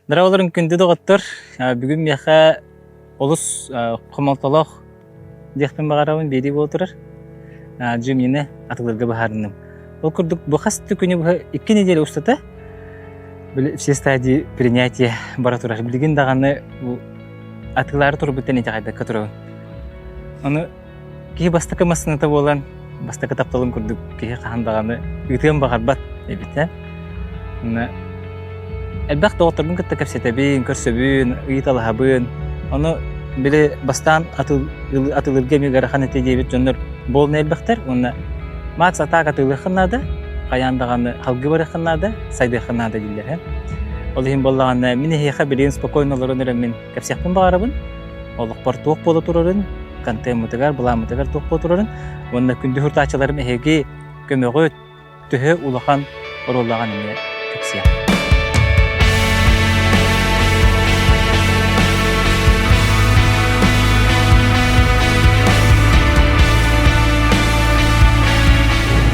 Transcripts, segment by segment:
Дорооболорун күндү доҕоттор! Бүгүн миэхэ олус хомолтолоох диэхпин баҕарабын биэрии буола турар. Джимнины атылырга быһаарынным. Ол курдук бу хас да күнү быһа икки неделя устата все стадии принятия бара турар. Билигин даҕаны бу атыылаары турбуттан итэҕэйбэккэ турабын. Ону Киһи бастакы массыыната буолан, бастакы тапталын курдук киһи хаһан даҕаны ыытыан баҕарбат эбит ээ. Уонна элбэх доҕотторбун кытта кэпсэтэбин, көрсөбүн, ыйыталаһабын. Ону били бастаан атылырга эмиэ ыарахан этэ диэбит дьоннор буолна элбэхтэр уонна Макс атаак атыылыаххын наада, хайаан даҕаны халгыы барыаххын наада, сайдыаххын наада дииллэр ээ. Ол иһин буоллаҕына мин эһиэхэ билигин спокойно олорон эрэ мин кэпсиэхпин баҕарабын. Олохпор туох буола турарын, контеммытыгар, былааммытыгар туох буола турарын уонна күндү сурутааччыларым эһиги көмөҕүт төһө улахан оруоллааҕын эмиэ кэпсиэм.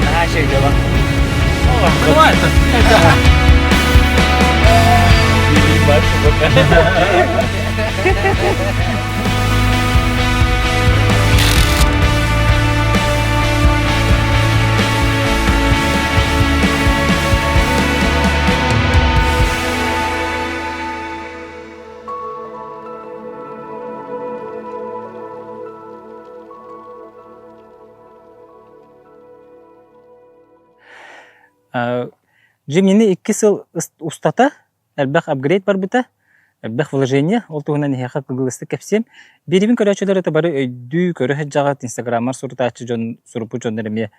Наһаа үчүгэй дьоло. Джимини икки сыл устата элбэх апгрейд барбыта, элбэх вложение, ол туһунан эһиэхэ кылгастык кэпсиэм. Биэрибин көрөөччүлэр это бары өйдүү, көрө сылдьаҕыт, инстаграммар сурутааччы дьон, суруппут дьоннор эмиэ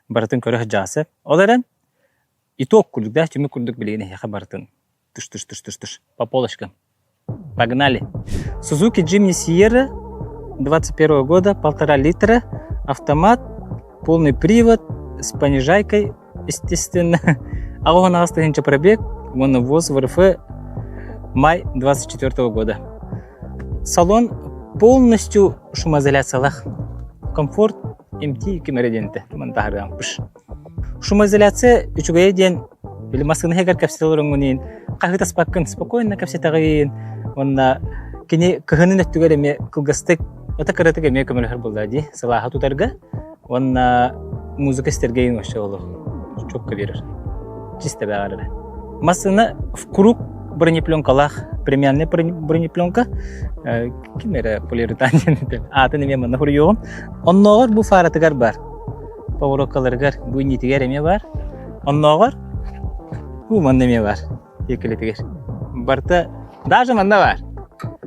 барытын көрө сылдьаҕасы. Ол эрэн, итог курдук да, түмүк курдук билигин эһиэхэ барытын тыш-тыш-тыш-тыш-тыш по полочкам. Погнали! Suzuki Jimny Sierra 21 года, полтора литра, автомат, полный привод, с понижайкой, естественно. Аҕыс тыһыынча пробег, уонна ВОЗ в РФ май 24 года. Салон полностью шумоизоляциялаах. Комфорт МТ ким эрэ диэнтэ мантаһарыам пыш. Шумоизоляция үчүгэйэ диэн били массыына иһигэр кэпсэтэ олороҥҥун иһин хаһыытаспаккын спокойно кэпсэтэҕин уонна кини кыһынын өттүгэр эмиэ кылгастык ото кыратык эмиэ көмөлөһөр буолла дии сылааһы тутарга уонна музыка истэргэ иһин вообще олох чокко биэрэр чисто бэҕэр эрэ массыына в круг бронепленкалаах премиальная бронепленка ким эрэ полиуретан диэн аатын эмиэ манна суруйуоҕум оннооҕор бу фаратыгар бар повороккаларыгар бу иннитигэр эмиэ баар. Оннооҕор бу манна эмиэ баар тиэкилэтигэр. Барыта даже манна баар.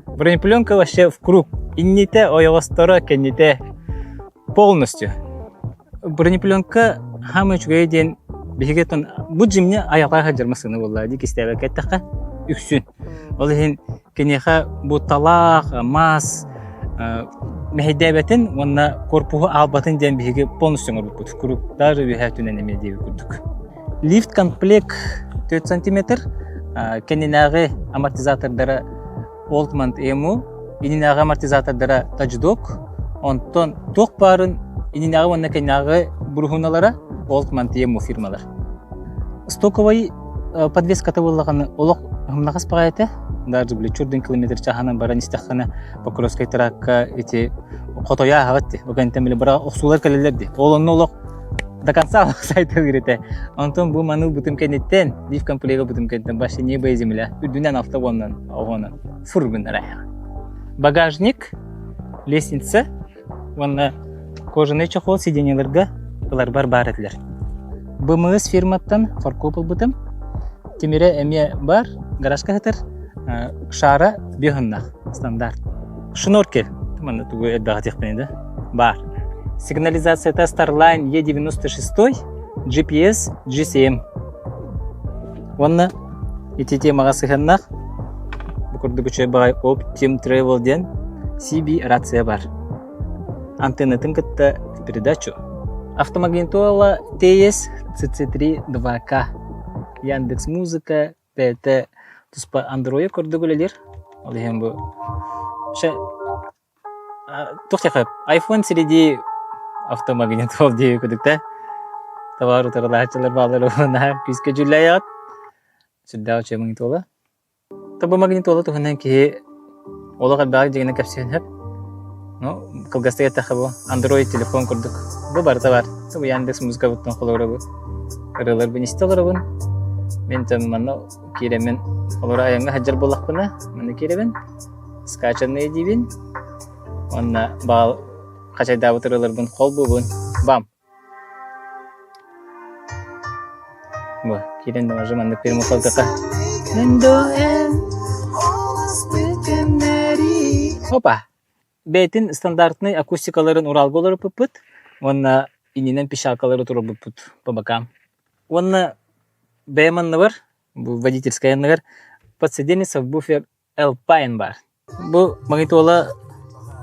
Бронепленка вообще в круг. Иннитэ, ойоҕосторо, кэннитэ полностью. Бронепленка хаамай үчүгэйэ диэн биһиги оттон бу дьимне айаҕа сылдьар массыына буолла дии кистээбэккэ эттэххэ үксүн. Ол иһин Киниэхэ бу талаах, маас мэһэйдээбэтин уонна корпуһу аалбатын диэн биһиги полностью оҥорбуппут. Куруук даже үөһээ өттүнэн эмиэ диэбит курдук. Лифт комплект 4 сантиметр, кэннинээҕи амортизатордара Oldman EMU, иннинээҕи амортизатордара Touchdog, онтон туох баарын иннинээҕи уонна кэннинээҕи буруһууналара Oldman EMU фирмалар. Стоковай подвеската буоллаҕына олох ымнаҕас баҕайы этэ. Даже били чурдун километр чаһынан баран истэххинэ Покровскай тракка ити хотойо ааһаҕыт дии. Ол кэнниттэн били быра охсуулар кэлэллэр дии. Ол онно олох до конца олох сайтылыыр этэ. Онтон бу маны ылбытым кэнниттэн, лифт комплега ылбытым кэнниттэн вообще небо и земля. Үрдүнэн алта уоннан оҕонон фур гыннар Багажник, лестница уонна кожаный чехол сиденьеларга ыларбар баар этилэр. БМС фирматтан фаркоп ылбытым. Тимирэ эмиэ бар, гаражка сытар. Шара биһыннах стандарт. Шноркель. Манна тугу элбэҕи этиэхпиний да? Бар. Сигнализацията Starline E96, GPS G7. Уонна ити темаҕа сыһыаннаах бу курдук үчүгэй баҕайы Optim Travel диэн CB рация бар. Антеннатын кытта передачу. Автомагнитола TS CC3 2K. Яндекс Музыка, бэйэтэ туспа Android курдук үлэлиир. Ол иһин бу Туох диэххэ iPhone среди автомагнитол диэби курдук да табаар утарылаһааччылар бааллар уонна күүскэ дьүүллээйэҕит. Сүрдээх үчүгэй магнитола. Бу магнитола туһунан киһи олох элбэҕи дьиҥинэн кэпсиэн сөп. Ну, кылгастык эттэххэ бу Android телефон курдук. Бу барыта бар. Бу Яндекс музыкабыттан холобура ырыаларбын истэ олоробун. Мин там манна киирэммин олоро айаҥҥа сылдьар буоллахпына, манна киирэбин, скачанные диибин уонна баал хачайдаабыт ырыаларбын холбуубун. Бам! Бу киирэн да уже маннык перемоталката. Опа! Бэйэтин стандартнай акустикаларын Уралга олоруппуппут уонна иннинэн пищалкалары туруорбуппут по бокам. Уонна бэйэм анныбар, бу водительскай анныгар подсиденье сабвуфер Alpine баар. Бу магнитола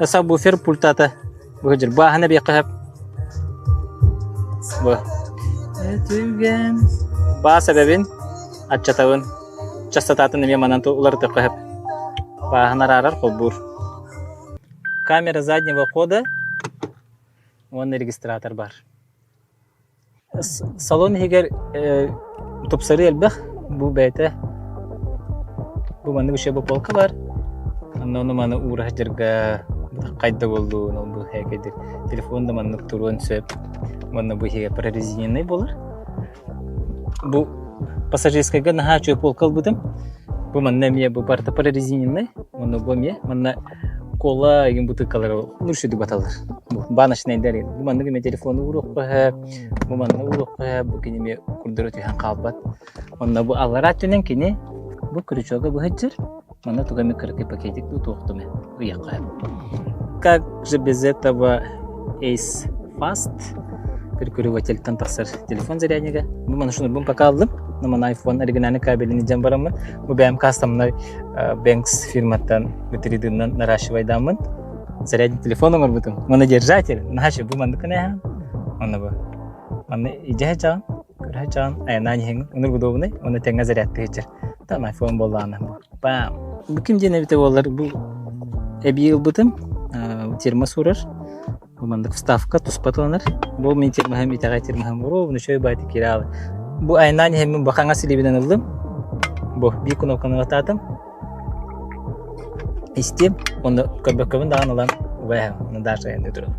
сабвуфер пультата бу бааһына биэххэ сөп. Бу баас эбэбин аччатабын частотатын эмиэ манан уларытыахха сөп. Бааһын араарар холбуур. Камера заднего хода уонна регистратор баар. Салон иһигэр тупсарыы элбэх. Бу бэйэтэ бу маннык үчүгэй бу полка баар. Онно ону маны уура сылдьарга хайда буоллун, ол бу һээкэйдир. Телефон да маннык туруон сөп. Уонна бу иһигэр прорезиненный буолар. Бу пассажирскайга наһаа үчүгэй полка ылбытым. Бу манна эмиэ бу барыта прорезиненный. Уонна бу эмиэ манна кола игин бутылкалары үчүгэй баталлар. Бу баночнайдар бу маннык эмиэ телефону ууруохха сөп, бу манна ууруохха сөп, бу кини эмиэ курдары түһэн хаалбат. Онно бу аллараа өттүнэн кини бу крючога быһыдьыр, манна туга эмэ кыракый пакетик дуу туох да эмэ ыйыахха сөп. Как же без этого Ace Fast прикуривательтан тахсар телефон заряднига. Бу маны шнурбун пока алдым. Но мана iPhone оригинальный кабелин илдьэн бараммын. Бу бэйэм кастомнай Banks фирматтан 3D-нан наращивайдааммын. Зарядник телефон оҥорбутум. Монодержатель. Наһаа бу маннык гына Онно бу. Манна идьэ сылдьаҕын, көрө сылдьаҕын, айаннаан иһэҥҥин, оннук удобный, уонна тэҥҥэ зарядка сылдьар. Там iPhone буоллаҕына бу. Бам! Бу ким диэн эбитэ буоллар, бу эбии ылбытым, термос уурар. Бу маннык вставка туспа тыланар. Бу мин термоһым итэҕэй термоһым ровно үчүгэй баайты киирэ Бу айаннаан иһэммин бу хаҥас илиибинэн ыллым. Бу биир кнопканы баттаатым. Истиэм уонна көрбөккөбүн даҕаны ылан убайаһым уонна дальше айанныы турабын.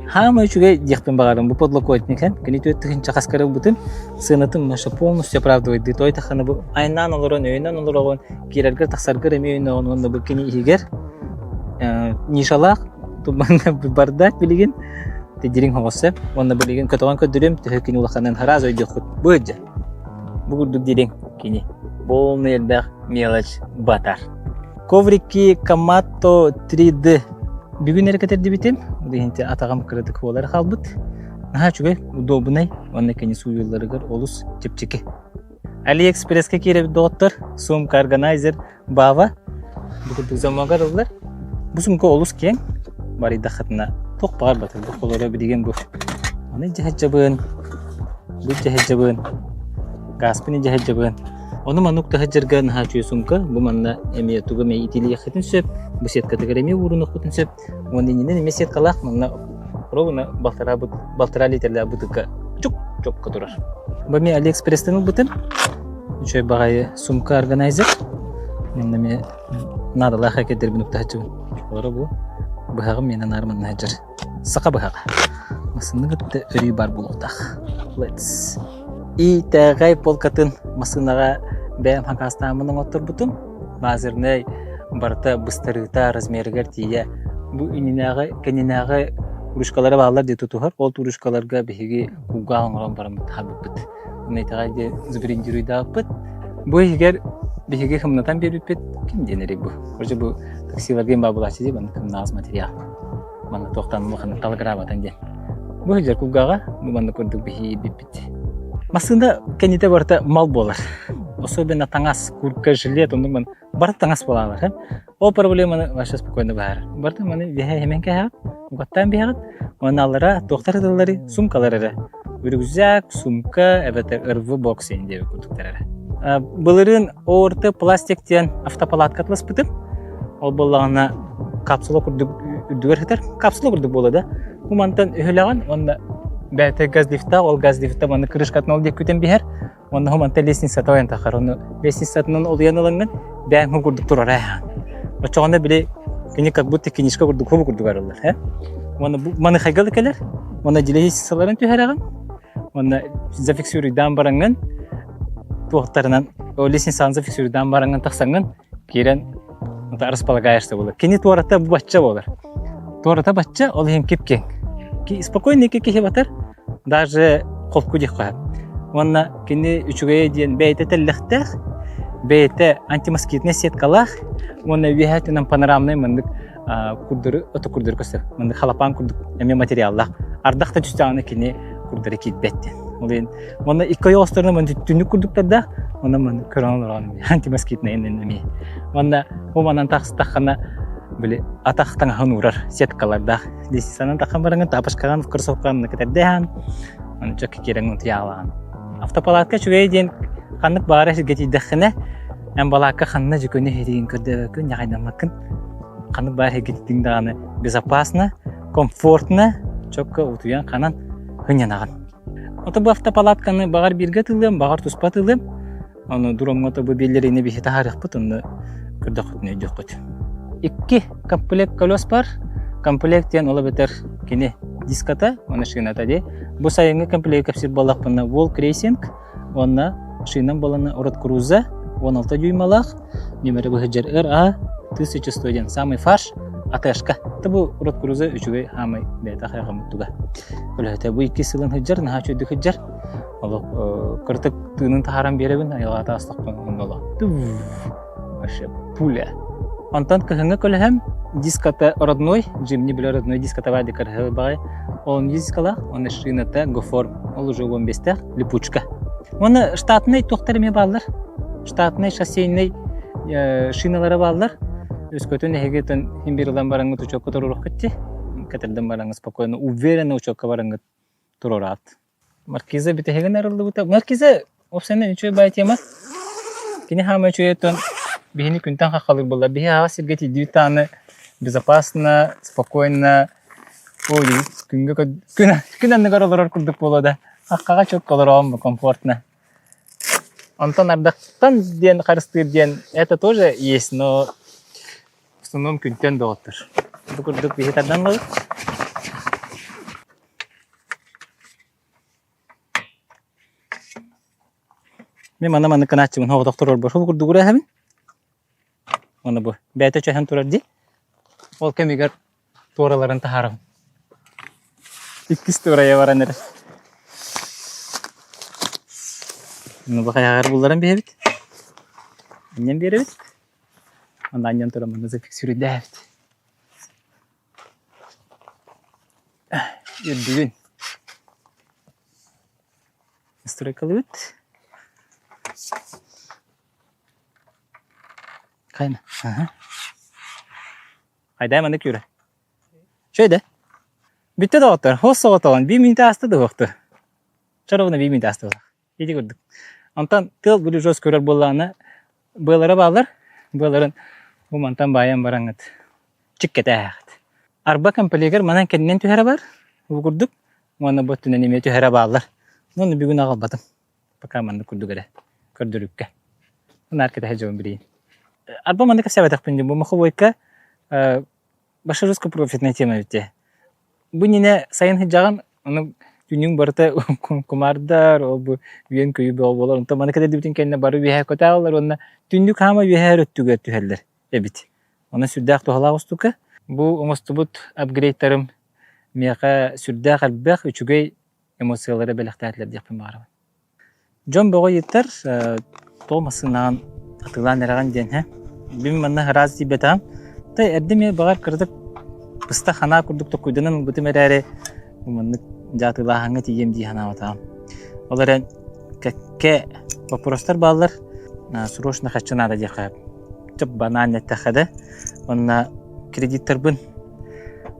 Хаамай үчүгэй диэхпин баҕарым бу подлокотник эн кини 4000 хаскары ылбытым сыанатын маша полностью оправдывает той таханы бу айаннаан олорон өйүнэн олороҕун киирэргэр тахсаргар эмиэ өйнөҕүн уонна бу кини иһигэр нишалаах туманна бардак билигин дириҥ оҕоссе уонна билигин көтөҕөн көрдөрүм төһө кини улаханын сразу өйдүөххүт бу ыдьа бу курдук дириҥ кини полный элбэх мелочь батар. Коврики Камато 3D бүгүн эрэ кэтэрдибитим. Ол атаҕым кыратык буолар хаалбыт. Наһаа үчүгэй, удобнай уонна кини сууйулларыгар олус чэпчэки. Алиэкспресскэ киирэбит доҕоттор, сумка органайзер Баава бу курдук замогар ыллар. Бу сумка олус киэҥ, барыйдаххытына туох баҕар батар. Бу холоро билигин бу. Аны дьаһайдьабын, бу дьаһайдьабын, гааспын дьаһайдьабын. Ону маннык таһырдьарга наһаа үчүгэй сумка. Бу манна эмиэ тугу эмэ итилиэххитин сөп, бу сеткатыгар эмиэ уурунуоххутун сөп. Уонна иннинэн эмиэ сеткалаах манна ровно балтараа, балтараа литрлээх бытыка чук-чукка турар. Бу эмиэ Алиэкспресстэн ылбытым. Үчүгэй баҕайы сумка органайзер. Манна эмиэ наадалаах экэрдэрбин уктаһаччыбын. Олоро бу быһаҕым миэнэ наар манна сылдьар. Саха быһаҕа. Массыына кытта өрүү баар буолуохтаах. Let's. Итэҕэй полкатын массыынаҕа бэйэм хакаастааммын оҥотторбутум. Лазернай барыта быстарыыта размерыгар тиийэ. Бу иннинээҕи, кэннинээҕи ручкалара бааллар дии тутуһар. Ол ручкаларга биһиги кулгаах оҥорон бараммыт таһаарбыппыт. Онно итэҕэй диэн забрендируйдаабыппыт. Бу иһигэр биһиги хымнатан биэрбиппит. Ким диэн эрий бу? Короче, бу таксиларга баа булааччы дии маннык хымнаҕас материал. Манна туохтан улаханнык талыгыраабатын диэн. Бу сылдьар кулгааҕа бу маннык курдук биһиги биппит. Массыына кэннитэ барыта мал буолар. Особенно таҥас, куртка, жилет, оннук ман барыта таҥас буолаалар. Ол проблеманы вообще спокойно быһаарар. Барыта маны биһэ хэмэн кэһэҕит, угаттаан биһэҕит, уонна аллара туохтар ытыллары сумкалар эрэ. Рюкзак, сумка эбэтэр РВ бокс диэн курдуктар эрэ. Былырыын ОРТ пластик диэн автопалатка атласпытым. Ол буоллаҕына капсула курдук үрдүгэр сытар. Капсула курдук буолла да. Бу мантан өһүлэҕин уонна бэйэтэ газлифтаах, ол газлифта манна крышкатын ол диэки күтэн биһэр. Уонна мантан лестницата ойон тахар. Ону лестницатынан олуйан ылаҥҥын. Бэйэҥ курдук турар ээ. Оччоҕуна били кини как будто книжка курдук хобу курдук арыллар ээ. Уонна бу маныхайга да кэлэр. Уонна дилэһиссаларын түһэрэҕин. Уонна зафиксируйдаан бараҥҥын туохтарынан лестницаны зафиксируйдаан бараҥҥын тахсаҥҥын киирэн располагаешься буолар. Кини туората бу бачча буолар. Туората бачча, ол иһин кип-киэҥ. Спокойно киһи батар, даже холку диэххэ сөп. Уонна кини үчүгэйэ диэн бэйэтэ тэллэхтээх, бэйэтэ антимоскитнай сеткалаах уонна үөһээ өттүнэн панорамнай маннык курдары ото курдары көстөр. Маннык халапаан курдук эмиэ материаллаах. Ардах да түстэҕинэ кини курдары киирбэт диэн. Ол иһин уонна икки ойоҕосторунан маннык түннүк курдуктардаах, уонна маннык көрөн олорон антимоскитнай эмиэ. Уонна бу манан тахсытаххына били атах таҥаһын уурар сеткалардаах Лестницанан таххан бараҥын тапочкаҕын кроссовкаҕын кэтэрдэһэн аны чөккө киирэҥ утуйаалаҕын. Автопалатка үчүгэй диэн ханнык баара сиргэ тиийдэххинэ эн балаакка ханна дьүкөнү иһиригин көрдөбөккүн ньаҕайдаммаккын ханнык баар сиргэ тиийдиҥ даҕаны безопасно, комфортно чөккө утуйан ханан һынньанаҕын. Ото бу автопалатканы баҕар бииргэ атыылыам, баҕар туспа атыылыам. Ону дромҥа тобу биллэриини биһи таһаарыахпыт, онно көрдөххүтүнэ өйдүөххүт. Икки комплект колес бар. Комплект диэн ол эбэтэр кини диската уонна шината дии. Бу сайыҥҥы комплект кэпсиир буоллахпына Волк Racing уонна шинам буолана Road Cruiser 16 дюймалаах нүмерэ быһыдьар РА 1100 диэн самый фарш АТшка. Бу Road Cruiser үчүгэй хаамай бэйэтэ хайҕаммыт туга. Көлөһөтө бу икки сылын сылдьар, наһаа үчүгэйдик сылдьар. Олох кырытык тыынын таһааран биэрэбин, айылҕата астахпын онно олох вообще пуля. Онтон кыһыҥҥы көлөһөм диската родной, Джимни били родной диската баар кырыһы баҕай. Ол дискалаах, уонна шината Гоформ, ол уже 15-тээх липучка. Уонна штатнай туохтар эмиэ бааллар. Штатнай шоссейнай шиналара бааллар. Өскөтүн эһиги иһин биир ылан бараҥҥыт учуокка туруоруккут дии. Кэтэрдэн бараҥҥыт спокойно, уверенно учуокка бараҥҥыт туруораат. Маркиза бүтэһигин арыллыбыта. Маркиза уопсайынан үчүгэй баай тема. Кини хаама үчүгэй оттон биһини күнтэн хаххалыыр буолла. Биһи аҕа сиргэ тиийдибит даҕаны безопасно, спокойно, ой, күҥҥэ күн, күн анныгар олорор курдук буолуо да. Хаххаҕа чөккө олороҕун комфортно. Онтон ардахтан диэн харыстыыр диэн это тоже есть, но в основном күнтэн доҕоттор. Бу курдук биһи тардан ылабыт. Мин манна маннык гынааччыбын оҕотох турарбар ол курдук ураһабын. Уонна бу бэйэтэ чөһөн турар дии. Ол кэмигэр туораларын таһаарабын. Иккис туорайа баран эрэр. Ну бу хайаҕар булларан биһэбит. Анньан биэрэбит. Онно анньан туран манна зафиксируйдээбит. Үрдүгүн стройкалыыбыт. Хайна? Аха. Хайдаа маннык Юра. Чөй да. Бүттэ доҕоттор, хос соҕотоҕун биир мүнүүтэ ааста да уохту. Чоровна биир мүнүүтэ ааста буолар. Ити курдук. Онтон тыал блюжос көрөр буоллаҕына, быалара бааллар. Быаларын бу мантан баайан бараҥҥыт чиккэтээххит. Арба комплегар манан кэннинэн түһэрэ бар. Бу курдук. Уонна бу өттүнэн эмиэ түһэрэ бааллар. Уонна бүгүн аҕалбатым. Пока маннык курдук эрэ көрдөрүүккэ. Наар кэтэһэ дьон билигин. Арба маннык кэпсээбэтэхпин дии. Бу маховойка Башаруско-профитная тема эбит дии. Бу иннинэ сайын сылдьаҕын, ону түүнүҥ барыта кумаардар, ол бу үөн-көйүү бөҕө буолар. Онтон маны кэтэрдибитин кэннэ бары үөһээ көтөҕөллөр уонна түннүк хаама үөһээ өттүгэр түһэллэр эбит. Онон сүрдээх туһалаах устука. Бу оҥостубут апгрейдтарым миэхэ сүрдээх элбэх үчүгэй эмоциялары бэлэхтээтилэр диэхпин баҕарабын. Дьон бөҕө ыйыттар, тоҕо массыынаҕын атыылаан эрэҕин диэн һэ. Мин манна ыраас тиийбэтэҕим. Тэ эрдэ эмиэ баҕар кыратык быстах санаа курдук толкуйданан ылбытым эрээри, маннык дьэ атыылааһыҥҥа тиийиэм дии санаабатаҕым. Ол эрэн кэккэ боппуруостар бааллар, срочно харчы наада диэххэ сөп. Чып банаан эттэххэ да, уонна кредиттарбын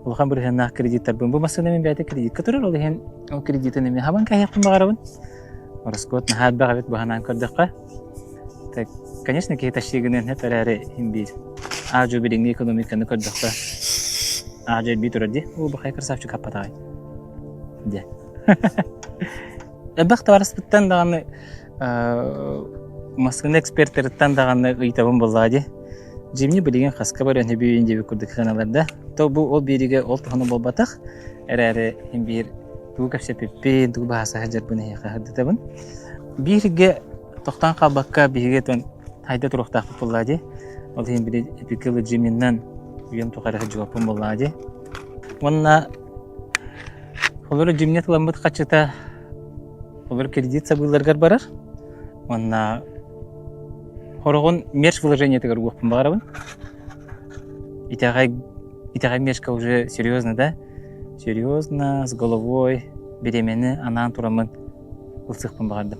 улахан бырыһыаннаах кредиттарбын бу массыына мин бэйэтэ кредитка турар, ол иһин ол кредитин эмиэ хабан кэһиэхпин баҕарабын. Ороскуот наһаа элбэх эбит быһанаан көрдөххө. Так, конечно, киһи тащигынан сөп эрээри иһин биир. Аа-дьуо билиҥҥи экономиканы көрдөххө, аа-дьуо элбии турар дии. Оо, бахай красавчик хаппатаҕай. Дьэ. Элбэх табаарыспыттан даҕаны. Массыына экспертериттэн даҕаны ыйытабын буоллаҕа дии. Джимни билигин хаска барыан сөбүй диэбит курдук сыаналар да. То бу ол биэриигэ ол туһана буолбатах. Эрээри иһин биир тугу кэпсэппиппин, тугу баһа саһадьарбын эһиэхэ сырдатабын. Бииргэ тохтоон хаалбакка биһиги тон хайда туруохтаахпыт буоллаҕа дии. Ол иһин били эпикыл Джиминнан үйэм тухары сылдьыбаппын буоллаҕа дии. Уонна холобура Джимни тыламмыт хаччыта Олор кредит сабыыларыгар барар. Уонна хороҕун мерч вложениетыгар угуохпун баҕарабын. Итэҕэй, итэҕэй мерчка уже серьезно да? Серьезно, с головой бириэмэни анаан тураммын ылсыахпын баҕардым.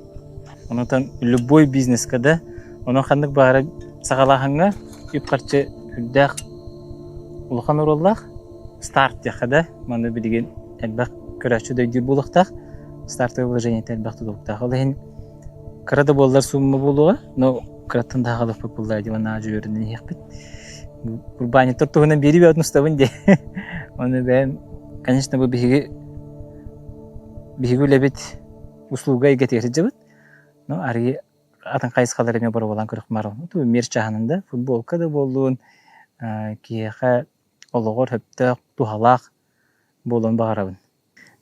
Онутан любой бизнеска да, онон ханнык баҕара саҕалааһыҥҥа үп-харчы үрдээх улахан оруоллаах. Старт диэххэ да, маны билигин элбэх көрөөччү да өйдүүр буолуохтаах. Стартовое вложение элбэх тутулуктаах. Ол иһин кыра да буоллар сумма буолуоҕа, но кыраттан да аҕалыахпыт буоллаа дии уонна дьүөрүнэн иһиэхпит. Урбаанньыттар туһунан биэрии бөҕөтүн устабын дии. Ону бэйэм, конечно, бу биһиги биһиги үлэбит услуга эйгэтигэр сылдьабыт. Но арыый атын хайысхалар эмиэ боруобалаан көрүөхпүн баҕарабын. Мир чааһынан да, футболка да буоллун, киһиэхэ олоҕор сөптөөх, туһалаах буолуон баҕарабын.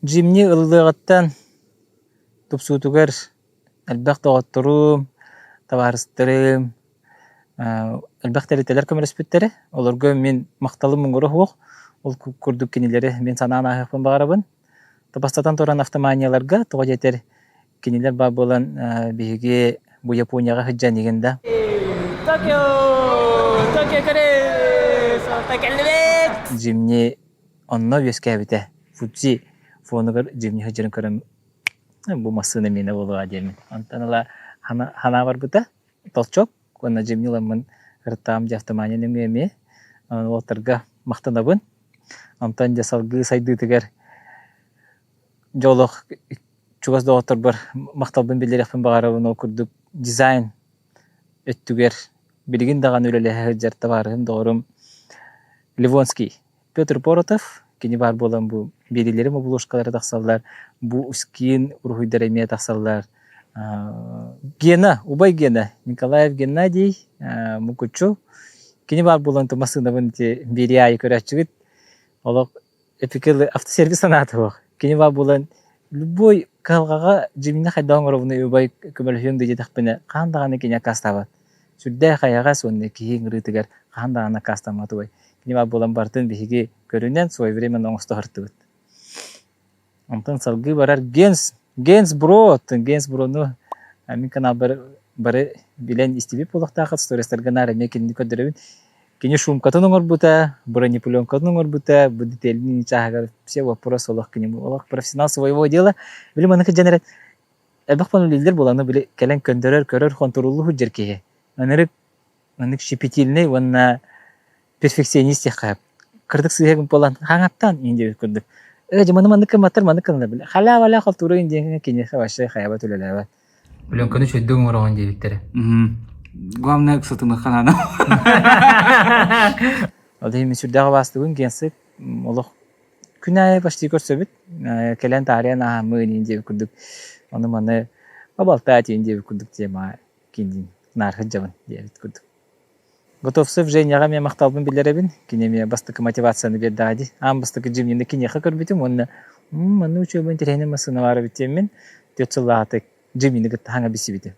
Джимни ыллыаҕыттан тупсуутугар элбэх доҕотторум, табаарыстарым, элбэх тэрилтэлэр көмөлөспүттэрэ. Олорго мин махталым муҥура суох. Ол курдук кинилэри мин санаан ааһыахпын баҕарабын. Бастатан туран автоманияларга, тоҕо диэтэр кинилэр баар буолан биһиги бу Японияҕа сылдьан игин да Токио! Токио көрүс! Кэллибит! Джимни онно үөскээбитэ. Фудзи фонугар Джимни сылдьарын көрөн бу массыына миэнэ буолуоҕа диэммин. Онтон ыла ханаа барбыта. Толчок уонна Джимни ыламмын ырыттаҕым дьэ автомания нөҥүө эмиэ уолаттарга махтанабын. Онтон дьэ салгыы сайдыытыгар дьэ олох чугас доҕотторбор махталбын биллэриэхпин баҕарабын. Ол курдук дизайн өттүгэр билигин даҕаны үлэлэһэ сылдьар табаарыһым, доҕорум Ливонский Петр Поротов, кини баар буолан бу биэриилэрим обложкалара тахсаллар, бу скин уруһуйдара эмиэ тахсаллар. Гена, убай Гена, Николаев Геннадий, Мукучу. Кини баар буолан массыынабын ити биэрии аайы көрөөччүгүт. Олох эпикэл автосервис санаата суох. Кини баар буолан любой кыһалҕаҕа дьиҥнээх хайдах оҥоробунуй убай көмөлөһүөм дуу диэтэхпинэ хаһан даҕаны кини аккаастаабат. Сүрдээх эйэҕэс уонна киһи ыҥырыытыгар хаһан даҕаны аккаастаммат убай. Кини баар буолан барытын биһиги көрүнэн своевременно оҥосто сырыттыбыт. Онтон салгыы барар Генс, Генс Бро, Генс Брону мин каналбар бары билэн истибит буолуохтааххыт, стористарга наар эмиэ кинини көрдөрөбүн. Кини шумкатын оҥорбута, бронепленкатын оҥорбута, бу детельный чааһыгар все вопрос олох кини олох профессионал своего дела. Били маныка дьэн эрэ элбэх үлэлииллэр буолан били кэлэн көннөрөр, көрөр, хонтуруоллуу сылдьар киһи. Ынырык маннык щепетильный уонна перфекционист диэххэ сөп. Кырдык сыыһа буолан хаҥаттан иин диэбит курдук. Ээ дьэ маны маннык гымматтар маннык гыннар били халя-валя халтура иин диэҥҥэ киниэхэ вообще хайабат үлэлээбэт. Пленканы үчүгэйдик оҥороҕун диэбиттэрэ. Главное ыксатыныахха наада. Ол иһин мин сүрдээх убаастыыбын Генсик олох күн аайы почти көрсөбүт. Кэлэн таарыйан ааһаммын иин диэбит курдук. Ону маны поболтать иин диэбит курдук тема киниин наар сылдьабын диэбит курдук. Готовцев Женяҕа эмиэ махталбын биллэрэбин. Кини эмиэ бастакы мотивацияны биэрдэҕэ дии. Аан бастакы Джимнины киниэхэ көрбүтүм уонна манна учуобай интэриэһинэй массыына баар эбит диэммин 4 сыллааҕыта Джимнины кытта хаҥа билсибитим.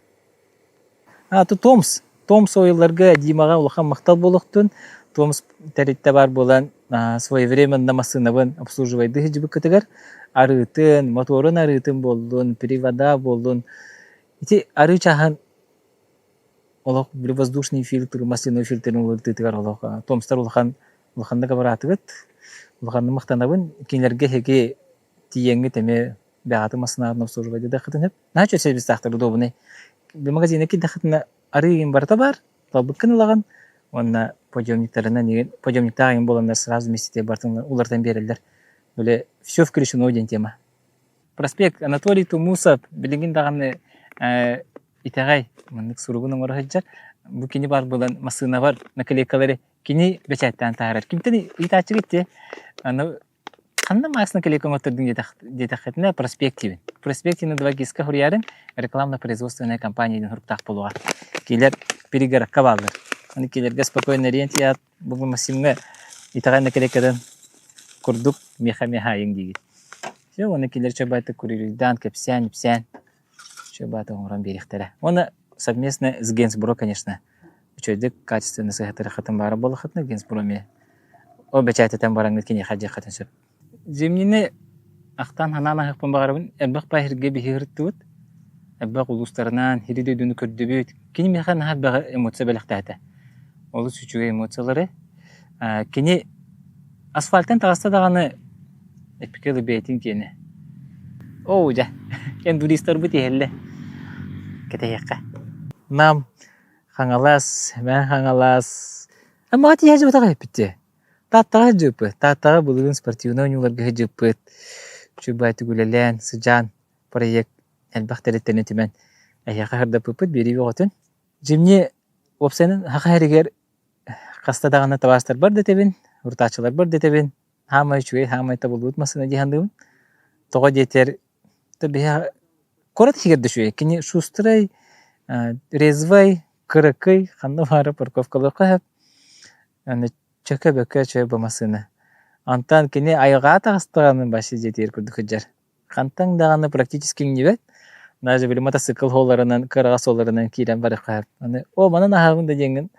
А, то Томс. Томс ойуларга Димаҕа улахан махтал буолуохтун. Томс тэрилтэ баар буолан своевременно массыынабын обслуживайдыы сылдьыбыккытыгар арыытын, моторун арыытын буоллун, привода буоллун. Ити арыы чааһын олох били воздушный фильтр, масляной фильтрин уларытыытыгар олох Томстар улахан улаханнык абыраатыгыт. Улаханнык махтанабын. Кинилэргэ эһиги тиийэҥҥит эмиэ бэҕэһээ массыынаҕытын обслуживайдыаххытын сөп. Наһаа үчүгэй сервистаахтар удобнай. Магазиҥҥа киирдэххитинэ арыы игин барыта баар, талбыккын ылаҕын уонна подъемниктарынан игин подъемниктаах игин буоланнар сразу вместе барытын уларытан биэрэллэр. Били все включено диэн тема. Проспект Анатолий Тумусов билигин даҕаны итэҕэй маннык суругун оҥоро сылдьар. Бу кини баар буолан массыынабар наклейкалары кини бэчээттээн таһаарар. Кимтэн ыйытааччыгыт дии? Аны. Ханна Макс наклейка оҥоттордуҥ диэтэххитинэ, Проспект диибин. Проспект диэн 2ГИС-ка суруйарын рекламно-производственная компания диэн суруктаах буолуоҕа. Кинилэр перегородка бааллар. Аны кинилэргэ спокойно эрийэн тиийээт, бу Максимҥа итэҕэй наклейкатын курдук миэхэ эмиэ хаайыҥ диигит. Все, уонна кинилэр чөбөтүк курируйдаан, кэпсээн-ипсээн чөбөтүк оҥорон биэриэхтэрэ. Уонна совместно с Генсбуро, конечно, үчүгэйдик качественно сыһыатарыаххытын баара буоллаххытына Генсбуро эмиэ ол бэчээтэтэн бараҥҥыт киниэхэ дьиэххитин сөп. Зимнини ахтан санаан аһыахпын баҕарабын. Элбэх баһиргэ биһи ырыттыбыт. Элбэх улуустарынан сири дойдуну көрдүбүт. Кини миэхэ наһаа элбэх эмоция бэлэхтээтэ. Олус үчүгэй эмоциялары. Кини асфальтан таҕыста даҕаны эппикэ дылы бэйэтин киэнэ. Оо дьэ, эндуристарбыт иһэллэ. Кэтэһиэххэ. Нам, Хаҥалас, Мэҥэ Хаҥалас. Аммаҕа тиийэ сылдьыбатах эбиппит дии. Тааттаҕа сылдьыбыппыт. Тааттаҕа былырыын спортивнай оонньууларга сылдьыбыппыт. Үчүгэй үлэлээн, сыдьаан проект элбэх тэрилтэни түмэн эһиэхэ сырдаппыппыт биэрии бөҕөтүн. Дьимни уопсайынан саха сиригэр хаста даҕаны табаарыстарбар да этэбин, урутааччыларбар да этэбин, саамай үчүгэй, саамай табыллыбыт массыына дии саныыбын. Тоҕо диэтэр, биһи куорат иһигэр да үчүгэй. Кини шустрай, резвай, кыракый, ханна баара парковкалыахха сөп. Аны чөкө-бөкө чөй бу массыына. Онтон кини айылҕаҕа таҕыстаҕына вообще дьиэтигэр курдук сылдьар. Хантан даҕаны практически иҥнибэт. Даже били мотоцикл суолларынан, кыараҕас суолларынан киирэн барыахха сөп. Аны оо манан аһаабын да диэҥҥин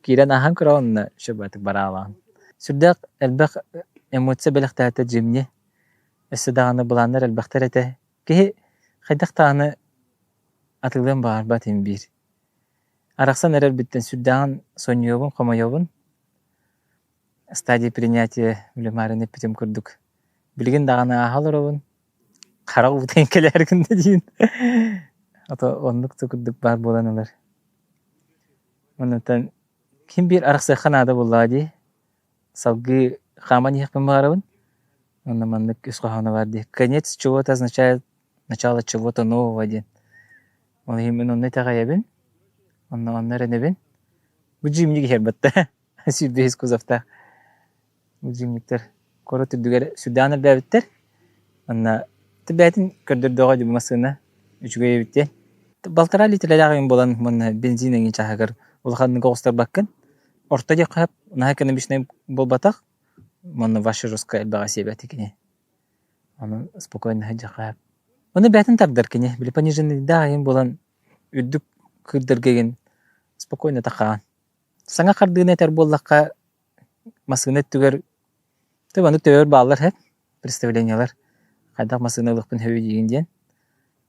киирэн ааһан көрөҕүн онно шөбөтүк бараалаан. Сүрдээх элбэх эмоция бэлэхтээтэ Джимни. Өссө даҕаны былааннар элбэхтэр этэ. Киһи хайдах даҕаны атыылыан баҕарбат иһин биир. Арахсан эрэрбиттэн сүрдээҕин сонньуйабын, хомойобун. Стадия принятия Маарыын эппитим курдук. Билигин даҕаны ааһа олоробун. Харах уутун кэлээр гынна диин. Ото оннук да курдук баар буолан ылар. Оннуттан ким биир арахсыахха наада буоллаҕа дии. Салгыы хааман иһиэхпин баҕарабын. Онно маннык үс хоһооно баар дии. Конец чего-то означает начало чего-то нового диэн. Ол иһин мин онно итэҕэйэбин, онно онно эрэнэбин. Бу дьиимник иһэр батта 25 кузовтаах бу дьиимниктэр куорат үрдүгэр сүрдээх элбээбиттэр. Онно бэйэтин көрдөрдөҕө дии бу массыына үчүгэй эбит диэн. Балтараа литрэлээх эҥин буолан уонна бензин эҥин чааһыгар улаханнык оҕустарбаккын. Орто диэххэ сөп, наһаа экономичнай буолбатах. Уонна ваше жестко элбэҕи сиэбэт кини. Ону спокойно сылдьыахха сөп. Ону бэйэтин тардар кини, били пониженныйдаах эҥин буолан үрдүк кыырдарга игин спокойно тахаан. Саҥа хардыыны этэр буоллахха, массыына өттүгэр маннык төбөр бааллар сөп, представлениелар хайдах массыына ылыахпын сөбүй диигин диэн.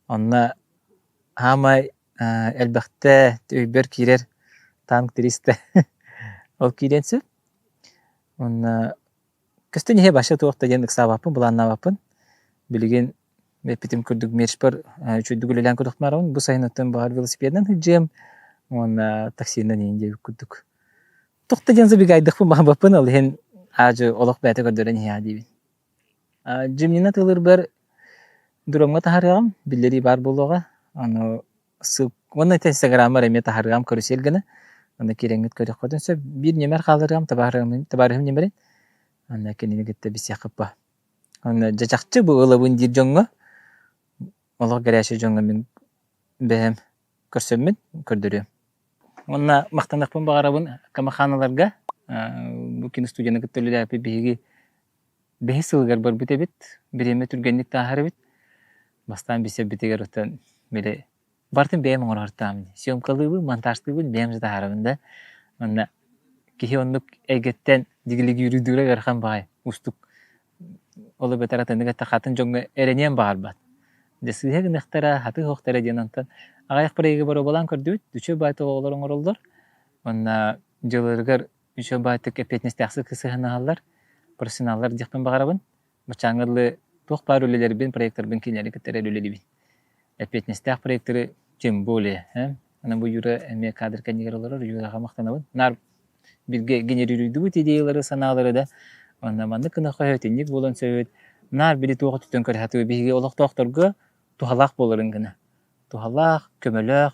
Онно саамай элбэхтэ өйбөр киирэр танк 300 ол киириэн сөп. Уонна көстөн иһэ вообще туох да диэн ыксаабаппын, былааннаабаппын. Билигин эппитим курдук мерчпэр үчүгэйдик үлэлээн көрүөхпүн бу сайын оттон баҕар велосипедынан сылдьыам уонна таксинан иһин диэбит курдук. Туох да диэн забегайдыхпын баҕарбаппын, ол иһин аадьы олох бэйэтэ көрдөрөн иһиэҕэ диибин. Джимнина тылырбар дромҥа таһаарыаҕым, биллэрии баар буолуоҕа. Аны Уонна ити инстаграммар эмиэ таһаарыам карусель гына. Онно киирэҥҥит көрүөххүтүн сөп. Биир нүөмэр хаалларыам табаарыһым табаарыһым нүөмэрин. Онно кинини кытта билсиэххит баа. Онно дьэ чахчы бу ылабын диир дьоҥҥо олох горячай дьоҥҥо мин бэйэм көрсөммүн көрдөрүөм. Уонна махтаныахпын баҕарабын Камаханаларга бу киностудияны кытта үлэлээбит биһиги бэһис сылыгар барбыт эбит. Бириэмэ түргэнник тааһар эбит. Бастаан билсэрбитигэр оттон били барытын бэйэм оҥороортоом дии. Съемкалыыбын, монтажтыыбын, бэйэм же таһаарабын да. Уонна киһи оннук эйгэттэн дьигилигиирдүүрэ ыарахан баҕайы, уустук. Ол эбэтэр атыннык эттэххэ атын дьоҥҥо эрэниэн баҕарбат. Дьэ сыыһа гыныахтара, хатыы суохтара диэн онтон аҕыйах проегы боруобалаан көрдүбүт. Үчүгэй баайы оҕолор оҥороллор. Уонна дьыалаларыгар үчүгэй баайтык эппиэтинэстээхсик сыһыаннаһаллар, профессионаллар диэхпин баҕарабын. Баччааҥҥа дылы туох баар үлэлэрбин, проектарбын кинилэри кытта эрэ үлэлиибин. Эппиэтинэстээх проектары тем более. Э? Аны бу Юра эмиэ кадр кэннигэр олорор, Юраҕа махтанабын. Наар бииргэ генерируйдубут идеялары, санаалары да. Онно маннык гына хоһоотинник буолан сөбүт. Наар били туох өттүттэн көрө сатыы биһиги олохтоохторго туһалаах буоларын гына. Туһалаах, көмөлөөх,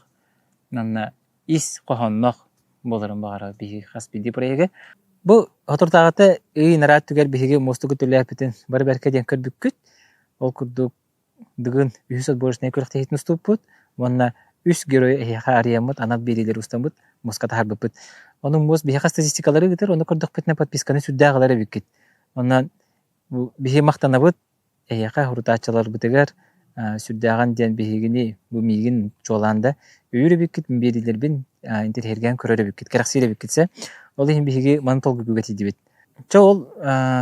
манна ис хоһоонноох буоларын баҕарар биһиги хас биирдии проегы. Бу соторутааҕыта ый нараат түгэр биһиги муостугу төлөөппүтүн бары бэркэ диэн көрбүккүт. Ол курдук Дыгын үһүс отборочнай күрэхтэһиитин устубуппут уонна үс герой эһиэхэ арыйаммыт анал биэриилэри устаммыт муоска таһаарбыппыт. Ону муос биһиэхэ статистикалары ыытар, ону көрдөхпүтүнэ подписканы сүрдээх ылар эбиккит. Онон бу биһи махтанабыт эһиэхэ сурутааччыларбытыгар сүрдээҕин диэн биһигини бу миигин чуолаан да өйүүр эбиккит, биэриилэрбин интэриэһиргээн көрөр эбиккит, кэрэхсиир эбиккит сэ. Ол иһин биһиги маны толкуйга тиийдибит. Чэ ол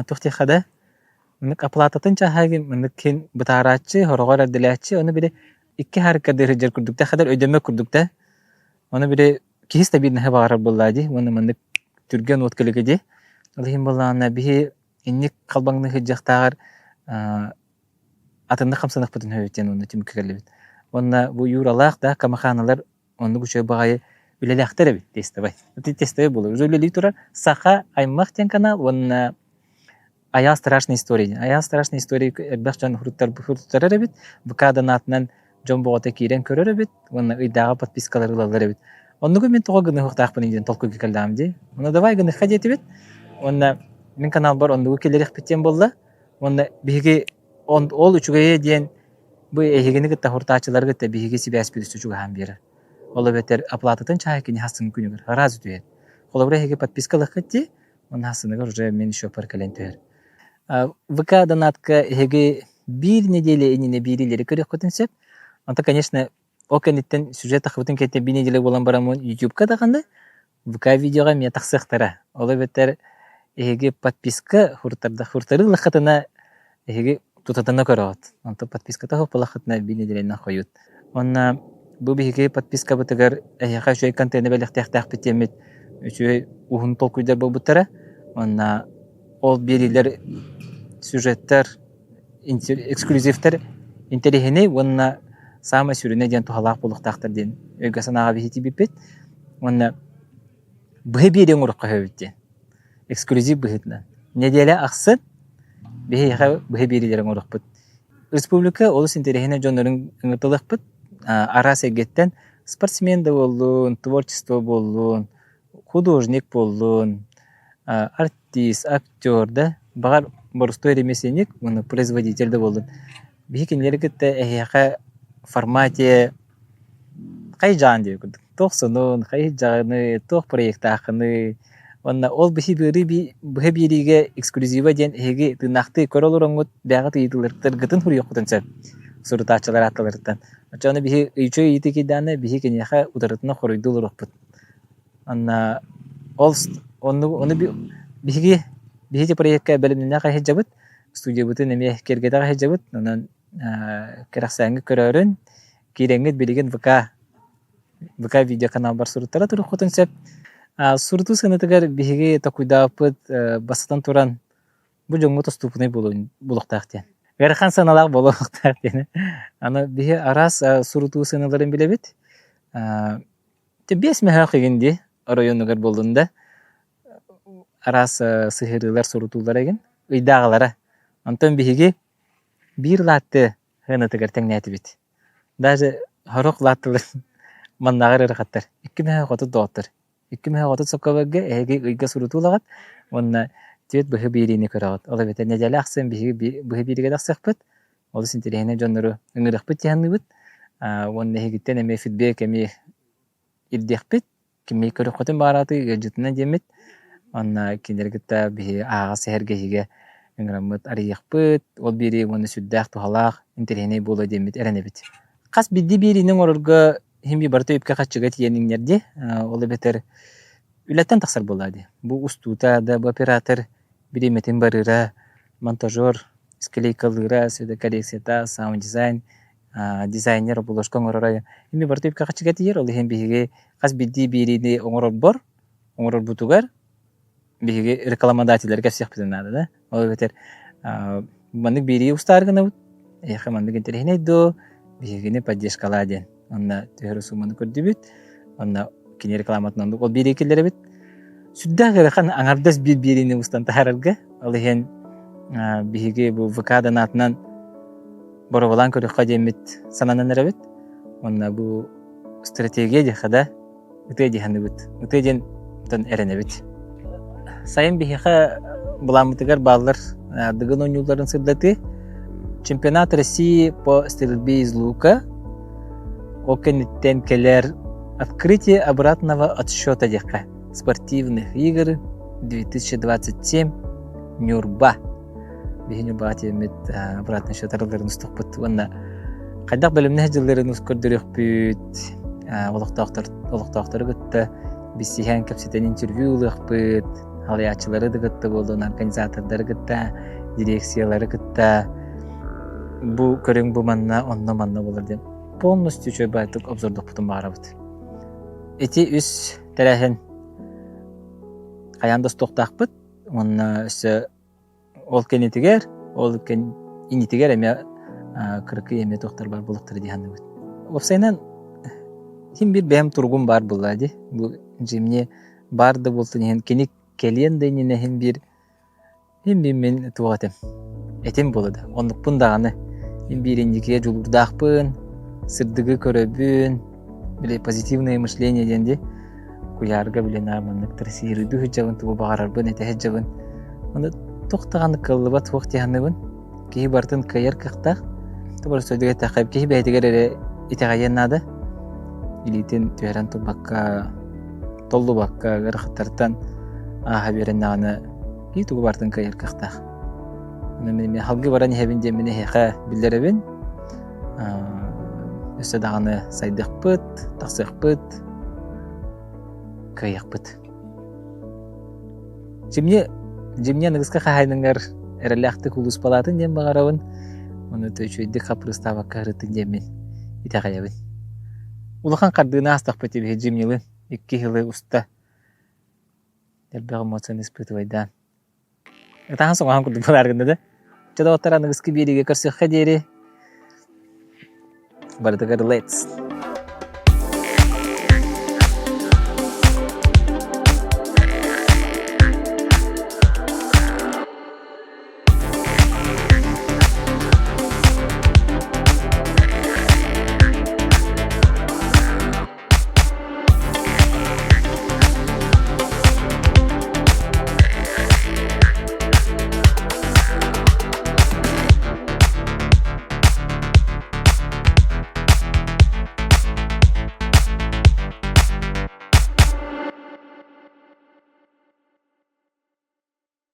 туох диэххэ да Маннык оплататын чааһа маннык кин бытаарааччы, сороҕор эрдэлээччи, ону били икки харыкка сылдьар курдук да, хадar өйдөммөт курдук да. Ону били киһи стабильноһы баҕарар буоллаа дии уонна маннык түргэн уот кэлигэ дии. Ол иһин буоллаҕына биһи инник халбаҥныы сылдьыахтааҕар атыннык хамсаныахпытын сөбүт диэн уонна түмүккэ кэллибит. Уонна бу Юралаах да Камаханалар оннук үчүгэй баҕайы үлэлээхтэр эбит тестовай. Тестовай буолар. Уже үлэлии турар Саха аймах диэн канал уонна Айаал страшная история диэн. Айаал страшная история элбэх дьон суруттарар эбит. ВК донатынан дьон боҕото киирэн көрөр эбит уонна ыйдааҕы подпискалары ылаллар эбит. Оннугу мин тоҕо гыныһыахтаахпын диэн толкуйга кэллэҕим дии. Уонна давай гыныхха диэтибит. Уонна мин каналбар оннугу киллэриэхпит диэн буолла. Уонна биһиги ол үчүгэйэ диэн бу эһигини кытта хуртааччылары кытта биһиги сибээспит өссө чугаһаан биэрэр. Ол эбэтэр оплататын чааһа кини хассын күнүгэр сразу түһэр. Холобура эһиги подписка ылыаххыт дии, уонна хассыныгар уже мин счеппар кэлэн түһэр. ВК донатка эһиги биир неделя иннинэ биириилэри көрүөххүтүн сөп. Онто, конечно, ол кэнниттэн сюжет тахсыбытын кэнниттэн биир неделя буолан бараммын Ютубка даҕаны ВК видеоҕа эмиэ тахсыахтара. Ол эбэтэр эһиги подписка хуртарыы ыллаххытына эһиги тутатына көрөҕүт. Онтон подписката суох буоллаххытына биир нэдиэлэнэн хойут. Уонна бу биһиги подпискабытыгар эһиэхэ үчүгэй контены бэлэхтиэхтээхпит диэммит үчүгэй уһун толкуйдар буолбуттара. Уонна ол биэриилэр сюжеттар эксклюзивтэр интэриэһинэй уонна саамай сүрүнэ диэн туһалаах буолуохтаахтар диэн өйгө-санааҕа биһи тиийбиппит. Уонна быһа биэрии оҥоруохха сөбүт диэн. Эксклюзив быһыытынан. Нэдиэлэ ахсын биһиэхэ быһа биэриилэри оҥоруохпут. Республика олус интэриэһинэй дьоннорун ыҥырталыахпыт. Араас эйгэттэн спортсмен да буоллун, творчество буоллун, художник буоллун, артист, актер да, баҕар боростуой ремесленник уонна производитель да буоллун. Биһи кинилэри кытта эһиэхэ формате хайдьаан диэбит курдук. Туох сонун, хайдьаҕыный, туох проектааххыный уонна ол биһи быһа биэриигэ эксклюзива диэн эһиги тыыннаахтыы көрө олороҥҥут бэйэҕит ыйытыыларгытын суруйуоххутун сөп сурутааччылар аатталарыттан. Оччоҕуна биһи үчүгэй ыйытыы киирдэҕинэ биһи киниэхэ утарытына хоруйдуу олоруохпут. Онно ол онну ону биһиги биһиги проекка бэлэмнэнэ сылдьабыт, студиябытын эмиэ киэргэтэ сылдьабыт, онон кэрэхсээҥҥит көрөөрүн, киирэҥҥит билигин ВК ВК видеоканалбар суруттара туруоххутун сөп. Сурутуу сыанатыгар биһиги толкуйдаабыппыт бастатан туран бу дьоҥҥо доступнай буолуохтаах диэн. Ыарахан сыаналаах буолуохтаах диэн. Аны биһи араас сурутуу сыаналарын билэбит. Биэс мөһөөх игин дии оройуонугар буоллун да араас сыһыарыылар сурутуулар игин ыйдааҕылара. Онтон биһиги биир лаатты сыанатыгар тэҥнээтибит. Даже сорох лааттылар маннааҕар ыарахаттар. Икки мөһөөх 30 доҕоттор. Икки мөһөөх 30 соккоборго эһиги ыйга сурутуулаҕыт уонна түөрт быһы биэриини көрөҕүт. Ол эбэтэр нэдиэлэ ахсын биһиги быһы биэриигэ тахсыахпыт. Олус интэриэһинэй дьоннору ыҥырыахпыт дии саныыбыт. Уонна эһигиттэн эмиэ фидбэк эмиэ ирдиэхпит. Кими көрүөххүтүн баҕараатый ыалдьытынан диэммит. Уонна кинилэри кытта биһиги ааҕа сэһэргэһиигэ ыҥыраммыт арыйыахпыт. Ол биэрии уонна сүрдээх туһалаах, интэриэһинэй буолуо диэммит эрэнэбит. Хас биирдии биэриини оҥорорго иһин биир барыта үпкэ-харчыга тиийэн иҥнэр дии. Ол эбэтэр үлэттэн тахсар буоллаа дии. Бу устуута да, бу оператор бириэмэтин барыыра, монтажер склейкалыыра, светокоррекцията, саунд-дизайн, дизайнер обложка оҥороро эмиэ барыта үпкэ-харчыга тиийэр. Ол иһин биһиги хас биирдии биэриини оҥорорбор, оҥорорбутугар биһиги рекламодателлэри кэпсиэхпитин наада да. Ол эбэтэр маннык биэрии устаары гынабыт, эһиэхэ маннык интэриэһинэй дуо, биһигини поддержкалаа диэн. Онно түһэр сууманы көрдүбүт, онно кини рекламатынан ол биэрии киллэрэбит. Сүрдээх ыарахан аҥардас биир биэриини устан таһаарарга. Ол иһин биһиги бу ВК донатынан боруобалаан көрүөххэ диэммит сананан эрэбит. Уонна бу стратегия диэххэ да, ытыа дии саныыбыт. Ытыа диэн эрэнэбит. сайын биһиэхэ былааммытыгар бааллар Дыгын оонньууларын сырдатыы, Чемпионат России по стрельбе из лука, ол кэнниттэн кэлэр Открытие обратного отсчета диэххэ спортивных игр 2027 Ньурба. Биһи Ньурбаҕа тиэммит обратный счет арылларын устукпут уонна хайдах бэлэмнээх дьылларын көрдөрүөхпүт, олохтоохтор олохтоохтору кытта билсиһэн кэпсэтэн интервью ылыахпыт, халыйааччылары да кытта буоллун, организатордары кытта, дирекциялары кытта бу көрүҥ бу манна, онно манна буолар диэн полностью үчүгэй баайдык обзордуохпутун баҕарабыт. Ити үс тэрээһин хайаан да устуохтаахпыт уонна өссө ол кэннитигэр, ол иннитигэр эмиэ кыракый эмиэ туохтар баар буолуохтара дии саныыбыт. Уопсайынан син биир бэйэм туругум баар буолла дии. Бу дьиэмни баар да буолтун иһин кини кэлиэн да иннинэ иһин биир Мин мин мин туох этим этим буола да оннукпун даҕаны мин биир инникигэ дьулуурдаахпын сырдыгы көрөбүн били позитивное мышление диэн дии куйаарга били наар маннык трассируйдуу сылдьабын тугу баҕарарбын этэ сылдьабын ону туох даҕаны кыаллыбат суох дии саныыбын киһи барытын кыайар кыахтаах Боростуойдук эттэххэ киһи бэйэтигэр эрэ итэҕэйиэн наада илиитин түһэрэн турбакка толлубакка ыарахаттартан ааһа биэрэннэҕинэ киһи тугу барытын кыайар кыахтаах. Онон мин эмиэ салгыы баран иһэбин диэн мин эһиэхэ биллэрэбин. Өссө даҕаны сайдыахпыт, тахсыахпыт, кыайыахпыт. Дьимни, дьимни аныгыска хаһаайыныгар эрэллээхтик улууспалаатын диэн баҕарабын. Ону үчүгэйдик хаппырыстаабакка ырыттын диэммин итэҕэйэбин. Улахан хардыыны аастахпыт эбиһи Дьимнилын икки сылы уста элбэх эмоцияны испытывайдаан. Ытаһан соҥоһон курдук буолаар гынна да. Чэ доҕоттор аныгыскы биэриигэ көрсүөххэ диэри. Барытыгар let's.